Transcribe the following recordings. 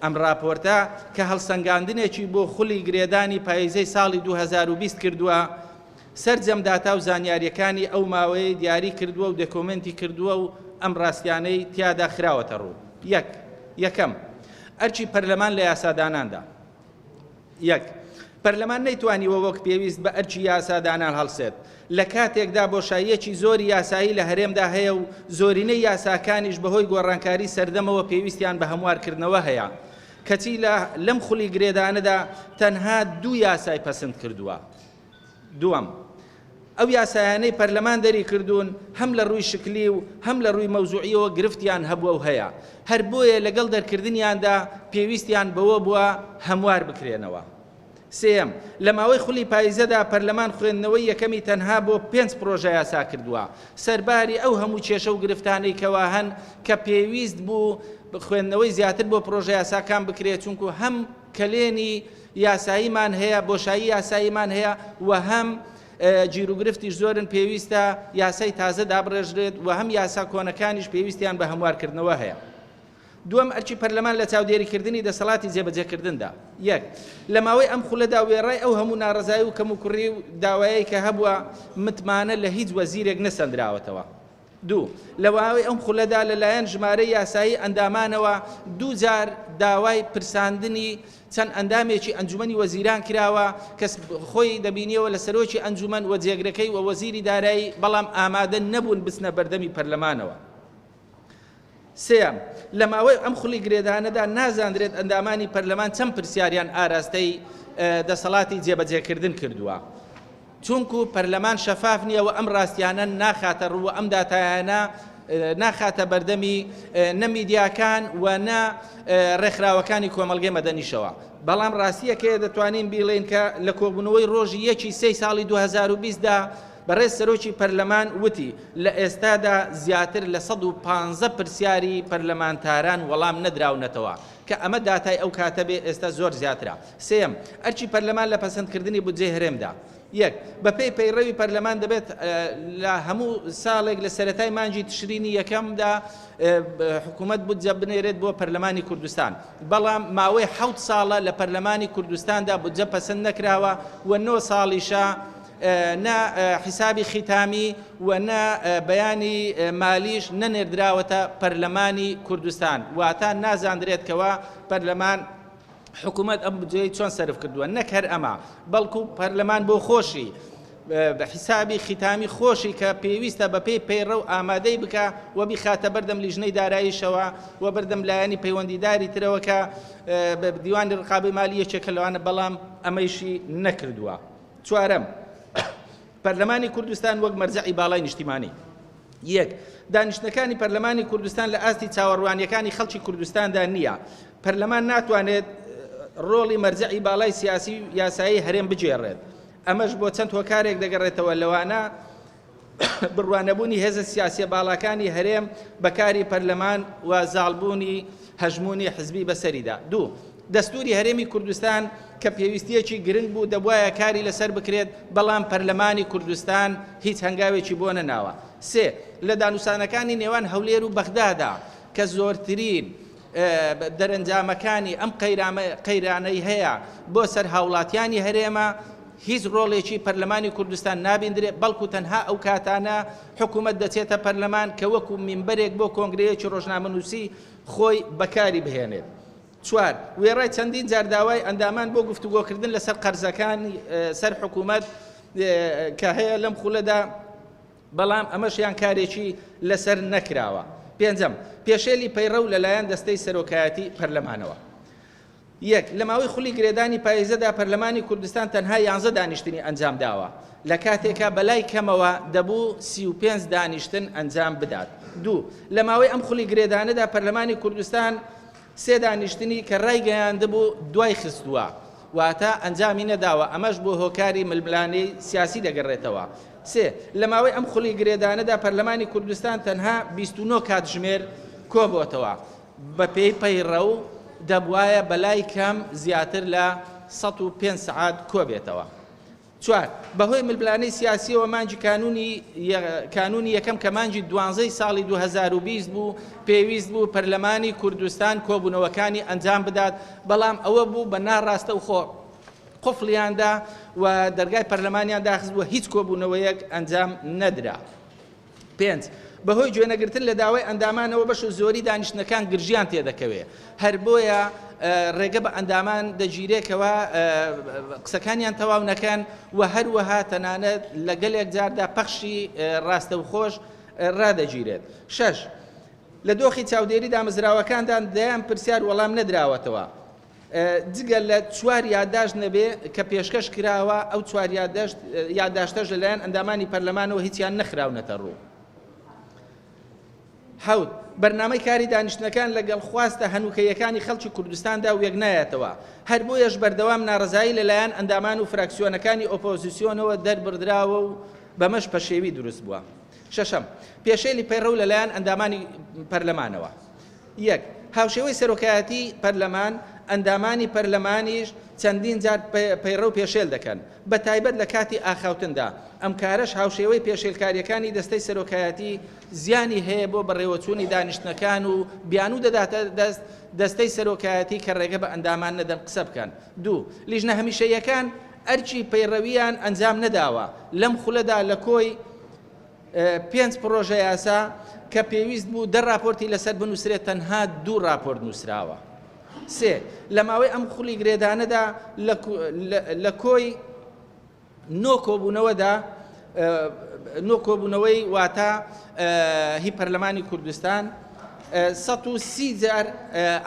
ئەم ڕاپۆرتە کە هەڵسەنگاندنێکی بۆ خولی گرێدانی پایزەی ساڵی 2020 کردووە، سەرجەم داتا و زانیارییەکانی ئەو ماوەیەی دیاری کردووە و دێکۆمێنتی کردووە و ئەم ڕاستیانەی تیادا خراوەتە ڕوو. یەک. یەکەم، ئەرکی پەرلەمان لە یاساداناندا. یەک. پەرلەمان نەیتوانیوە وەک پێویست بە ئەرکی یاسادانان هەڵسێت، لە کاتێکدا بۆشاییەکی زۆری یاسایی لە هەرێمدا هەیە و زۆرینەی یاساکانیش بەهۆی گۆڕانکاری سەردەمەوە پێویستیان بە هەموارکردنەوە هەیە، کەچی لە لەم خولی گرێدانەدا تەنها دوو یاسای پەسند کردووە. دووەم، ئەو یاسایانەی پەرلەمان دەریکردوون هەم لە ڕووی شکلی و هەم لە ڕووی مەوزوعیەوە گرفتیان هەبووە و هەیە، هەر بۆیە لەگەڵ دەرکردنیاندا پێویستیان بەوە بووە هەموار بکرێنەوە. سێیەم، لە ماوەی خولی پایزەدا پەرلەمان خوێندنەوەی یەکەمی تەنها بۆ پێنج پڕۆژەیاسا کردووە، سەرباری ئەو هەموو کێشە و گرفتانەی کەوا هەن کە پێویست بوو خوێندنەوەی زیاتر بۆ پڕۆژەیاساکان بکرێت، چونکو هەم کەلێنی یاساییمان هەیە، بۆشایی یاساییمان هەیە و هەم گیروگرفتیش زۆرن، پێویستە یاسای تازە دابڕێژرێت و هەم یاسا کۆنەکانیش پێویستیان بە هەموارکردنەوە هەیە. دووەم، ئەرکی پەرلەمان لە چاودێریکردنی دەسەڵاتی جێبەجێکردندا. یەک. لە ماوەی ئەم خولەدا وێڕای ئەو هەموو ناڕەزایی و کەموکوڕی و داوایەی کە هەبووە، متمانە لە هیچ وەزیرێک نەسەندراوەتەوە. دوو. لە ماوەی ئەم خولەدا لە لایەن ژمارەی یاسایی ئەندامانەوە دوو جار داوای پرساندنی چەند ئەندامێکی ئەنجومەنی وەزیران کراوە کە خۆی دەبینیەوە لە سەرۆکی ئەنجومەن و جێگرەکەی و وەزیری دارایی بەڵام ئامادە نەبوون بچنە بەردەمی پەرلەمانەوە. سێیەم، لە ماوەی ئەم خولی گرێدانەدا نازاندرێت ئەندامانی پەرلەمان چەند پرسیاریان ئاراستەی دەسەڵاتی جێبەجێکردن کردووە، چونکو پەرلەمان شەفاف نییە و ئەم ڕاستیانە ناخاتە ڕوو و ئەم داتایانە ناخاتە بەردەمی نە میدیاکان و نە ڕێکخراوەکانی کۆمەڵگەی مەدەنیشەوە. بەڵام ڕاستییەکەیە دەتوانین بیڵێین کە لە کۆبوونەوەی ڕۆژی یەکی سێی ساڵی 2020 دا بەڕێز سەرۆکی پەرلەمان وتی، لە ئێستادا زیاتر لە 115 پرسیاری پەرلەمانتاران وەڵام نەدراونەتەوە، کە ئەمە داتای ئەو کاتە بێ ئێستا زۆر زیاترە. سێیەم، ئەرکی پەرلەمان لە پەسەندکردنی بودجەی هەرێمدا. یەک. بەپێی پەیڕەوی پەرلەمان دەبێت لە هەموو ساڵێک لە سەرەتای مانگی تشرینی یەکەمدا حکوومەت بودجە بنێرێت بۆ پەرلەمانی کوردستان، بەڵام ماوەی حەوت ساڵە لە پەرلەمانی کوردستاندا بودجە پەسەند نەکراوە و نۆ ساڵیشە نە حیسابی خیتامی و نە بەیانی مالیش نەنێردراوەتە پەرلەمانی کوردستان، واتە نازاندرێت کەوا پەرلەمان حکوومەت ئەم بودجەیەی چۆن سەرف کردووە، نەک هەر ئەمە بەڵکو پەرلەمان بۆ خۆشی حیسابی خیتامی خۆشی کە پێویستە بە پێی پەیڕەو ئامادەی بکا و بیخاتە بەردەم لیژنەی داراییشەوە و بەردەم لایەنی پەیوەندیداری ترەوە کە دیوانی ڕقابەی مالی یەکێکە لەوانە، بەڵام ئەمەیشی نەکردووە. چوارەم، پەرلەمانی کوردستان وەک مەرجەعی باڵای نیشتیمانی. یەک. دانیشتنەکانی پەرلەمانی کوردستان لە ئاستی چاوەڕوانییەکانی خەڵکی کوردستاندا نییە. پەرلەمان ناتوانێت ڕۆڵی مەرجەعی باڵای سیاسی و یاسایی هەرێم بگێڕێت. ئەمەش بۆ چەند هۆکارێک دەگەڕێتەوە لەوانە، بڕوانەبوونی هێزە سیاسیە باڵاکانی هەرێم بە کاری پەرلەمان و زاڵبوونی هەژموونی حزبی بەسەریدا. دوو. دەستووری هەرێمی کوردستان کە پێویستییەکی گرنگ بوو دەبوایە کاری لەسەر بکرێت، بەڵام پەرلەمانی کوردستان هیچ هەنگاوێکی بۆ نەناوە. سێ. لە دانوسانەکانی نێوان هەولێر و بەغدادا کە زۆرترین دەرەنجامەکانی ئەم قەیرانەی هەیە بۆ سەر هاوڵاتیانی هەرێمە، هیچ ڕۆڵێکی پەرلەمانی کوردستان نابیندرێت، بەڵکو تەنها ئەو کاتانە حکومەت دەچێتە پەرلەمان کە وەکو مینبەرێک بۆ کۆنگرەیەکی ڕۆژنامەنووسی خۆی بەکاری بهێنێت. چوار، وێڕای چەندین جار داوای ئەندامان بۆ گفتوگۆکردن لەسەر قەرزەکانی سەر حکومەت کە هەیە لەم خولەدا، بەڵام ئەمەشیان کارێکی لەسەر نەکراوە. پێنجەم، پێشێلی پەیڕەو لەلایەن دەستەی سەرۆکایەتی پەرلەمانەوە. یەک، لە ماوەی خولی گرێدانی پایزەدا پەرلەمانی کوردستان تەنها یانزە دانیشتنی ئەنجام داوە، لە کاتێکا بەلای کەمەوە دەبوو 35 دانیشتن ئەنجام بدات. دوو، لە ماوەی ئەم خولی گرێدانەدا پەرلەمانی کوردستان سێ دانیشتنی کە رایگەیاندبوو دوای خستووە، واتە ئەنجامی نەداوە، ئەمەش بۆ هۆکاری ململانێی سیاسی دەگەڕێتەوە. سێ، لە ماوەی ئەم خولی گرێدانەدا پەرلەمانی کوردستان تەنها 29 کاتژمێر کۆبۆتەوە، بەپێی پەیڕەو دەبوایە بەلای کەم زیاتر لە 105 سەعات کۆبێتەوە. چوار، بەهۆی ململانێی سیاسییەوە مانگی کانوونی کانوونی یەکەم کە مانگی دوانزەی ساڵی 2020 بوو، پێویست بوو پەرلەمانی کوردستان کۆبوونەوەکانی ئەنجام بدات، بەڵام ئەوە بوو بە ناڕاستەوخۆ قفڵیان دا و دەرگای پەرلەمانیان داخست و هیچ کۆبوونەوەیەک ئەنجام نەدرا. پێنج، بەهۆی گوێنەگرتن لە داوای ئەندامانەوە بەش و زۆری دانیشتنەکان گرژیان تێدەکەوێ، هەر بۆیە ڕێگە بە ئەندامان دەگیرێ کەوا قسەکانیان تەواو نەکەن و هەروەها تەنانەت لە گەلێک جاردا پەخشی ڕاستەوخۆش ڕادەگیرێت. شەش، لە دۆخی چاودێری دامەزراوەکاندا دەیان پرسیار وەڵام نەدراوەتەوە. جگە لە چوار یاداشت نەبێ کە پێشکەش کراوە، ئەو چوار یاداشتەش لەلایەن ئەندامانی پەرلەمانەوە هیچیان نەخراونەتە ڕوو. حەوت، بەرنامەی کاری دانیشتنەکان لەگەڵ خواستە هەنووکەییەکانی خەڵکی کوردستاندا وێکنایەتەوە، هەر بۆیەش بەردەوام ناڕەزایی لەلایەن ئەندامان و فراکسیۆنەکانی ئۆپۆزیسیۆنەوە دەربڕدراوە و بەمەش پەشێوی دروست بووە. شەشەم، پێشێلی پەیڕەو لەلایەن ئەندامانی پەرلەمانەوە. یەک، هاوشێوەی سەرۆکایەتی پەرلەمان، ئەندامانی پەرلەمانیش چەندین جار پەیڕەو پێشێل دەکەن، بەتایبەت لە کاتی ئاخاوتندا، ئەم کارەش هاوشێوەی پێشێلکارییەکانی دەستەی سەرۆکایەتی زیانی هەیە بۆ بەڕێوەچوونی دانیشتنەکان و بیانوو دەداتە دەست دەستەی سەرۆکایەتی کە ڕێگە بە ئەندامان نەدەن قسە بکەن. دوو، لیژنە هەمیشەییەکان ئەرکی پەیڕەوییان ئەنجام نەداوە، لەم خولەدا لە کۆی. پێنج پڕۆژەیاسا کە پێویست بوو دە راپۆرتی لەسەر بنووسرێت تەنها دوو راپۆرت نووسراوە. سێ، لە ماوەی ئەم خولی گرێدانەدا لە کۆی نۆ کۆبوونەوەدا نۆ کۆبوونەوەی واتە هی پەرلەمانی کوردستان 130 جار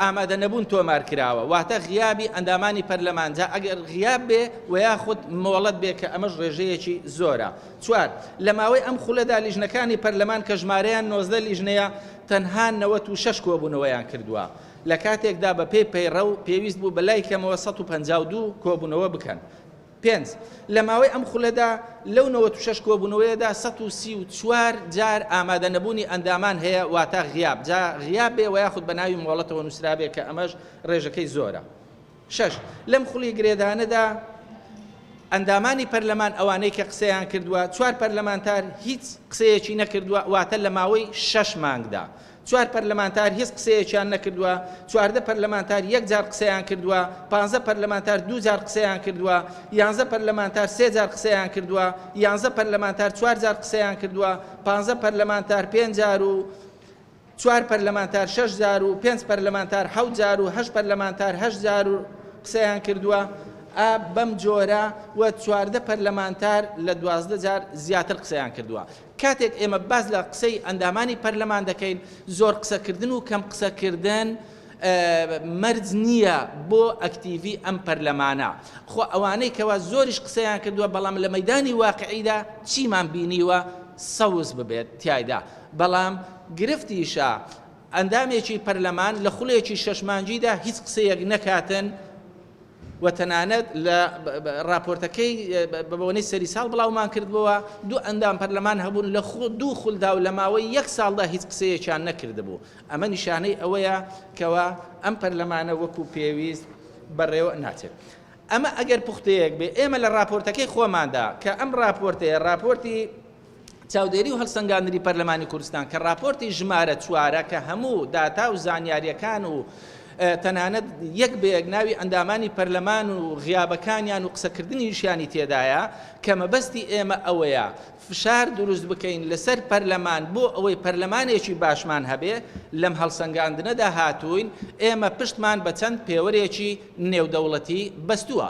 ئامادە نەبوون تۆمار کراوە واتە غیابی ئەندامانی پەرلەمان جا ئەگەر غیاب بێ و یاخود مۆڵەت بێ کە ئەمەش ڕێژەیەکی زۆرە چوار، لە ماوەی ئەم خولەدا لیژنەکانی پەرلەمان کە ژمارەیان 19 لیژنەیە تەنها 96 کۆبوونەوەیان کردووە، لە کاتێکدا بەپێی پەیڕەو پێویست بوو بەلای کەمەوە 152 کۆبوونەوە بکەن. پێنج، لە ماوەی ئەم خولەدا لەو 96 کۆبوونەوەیەدا 134 جار ئامادەنەبوونی ئەندامان هەیە واتە غیاب، جا غیاب بێ وە یاخود بە ناوی مۆڵەتەوە نووسرابێ کە ئەمەش ڕێژەکەی زۆرە. شەش، لەم خولی گرێدانەدا ئەندامانی پەرلەمان ئەوانەی کە قسەیان کردووە، چوار پەرلەمانتار هیچ قسەیەکی نەکردووە، واتە لە ماوەی شەش مانگدا چوار پەرلەمانتار هیچ قسەیەکیان نەکردووە، 14 پەرلەمانتار یەک جار قسەیان کردووە، پانزە پەرلەمانتار دوو جار قسەیان کردووە، یانزە پەرلەمانتار سێ جار قسەیان کردووە، یانزە پەرلەمانتار چوار جار قسەیان کردووە، پانزە پەرلەمانتار پێنج جار و چوار پەرلەمانتار شەش جار و پێنج پەرلەمانتار حەوت جار و هەشت پەرلەمانتار هەشت جار و قسەیان کردووە، ئا بەم جۆرە و 14 پەرلەمانتار لە 12 جار زیاتر قسەیان کردووە. کاتێک ئێمە باس لە قسەی ئەندامانی پەرلەمان دەکەین، زۆر قسەکردن و کەم قسەکردن مەرج نییە بۆ ئەکتیڤی ئەم پەرلەمانە. خۆ ئەوانەی کەوا زۆریش قسەیان کردووە، بەڵام لە مەیدانی واقعیدا چیمان بینیوە سەوز ببێت تیایدا. بەڵام گرفتیشە ئەندامێکی پەرلەمان لە خولێکی شەش مانگیدا هیچ قسەیەک نەکاتن و تەنانەت لە راپۆرتەکەی بە بۆنەی سەری ساڵ بڵاومان کردبووە دوو ئەندام پەرلەمان هەبوون لە دوو خولدا و لە ماوەی یەک ساڵدا هیچ قسەیەکیان نەکردبوو ئەمە نیشانەی ئەوەیە کەوا ئەم پەرلەمانە وەکو پێویست بەڕێوە ناچێت. ئەمە ئەگەر پوختەیەک بێ ئێمە لە راپۆرتەکەی خۆماندا کە ئەم راپۆرتەیە راپۆرتی چاودێری و هەڵسەنگاندنی پەرلەمانی کوردستان کە ڕاپۆرتی ژمارە چوارە کە هەموو داتا و زانیارییەکان و تەنانەت یەک بە یەک ناوی ئەندامانی پەرلەمان و غیابەکانیان و قسەکردنیشیانی تێدایە کە مەبەستی ئێمە ئەوەیە فشار دروست بکەین لەسەر پەرلەمان بۆ ئەوەی پەرلەمانێکی باشمان هەبێ لەم هەڵسەنگاندنەدا هاتووین ئێمە پشتمان بە چەند پێوەرێکی نێودەوڵەتی بەستووە.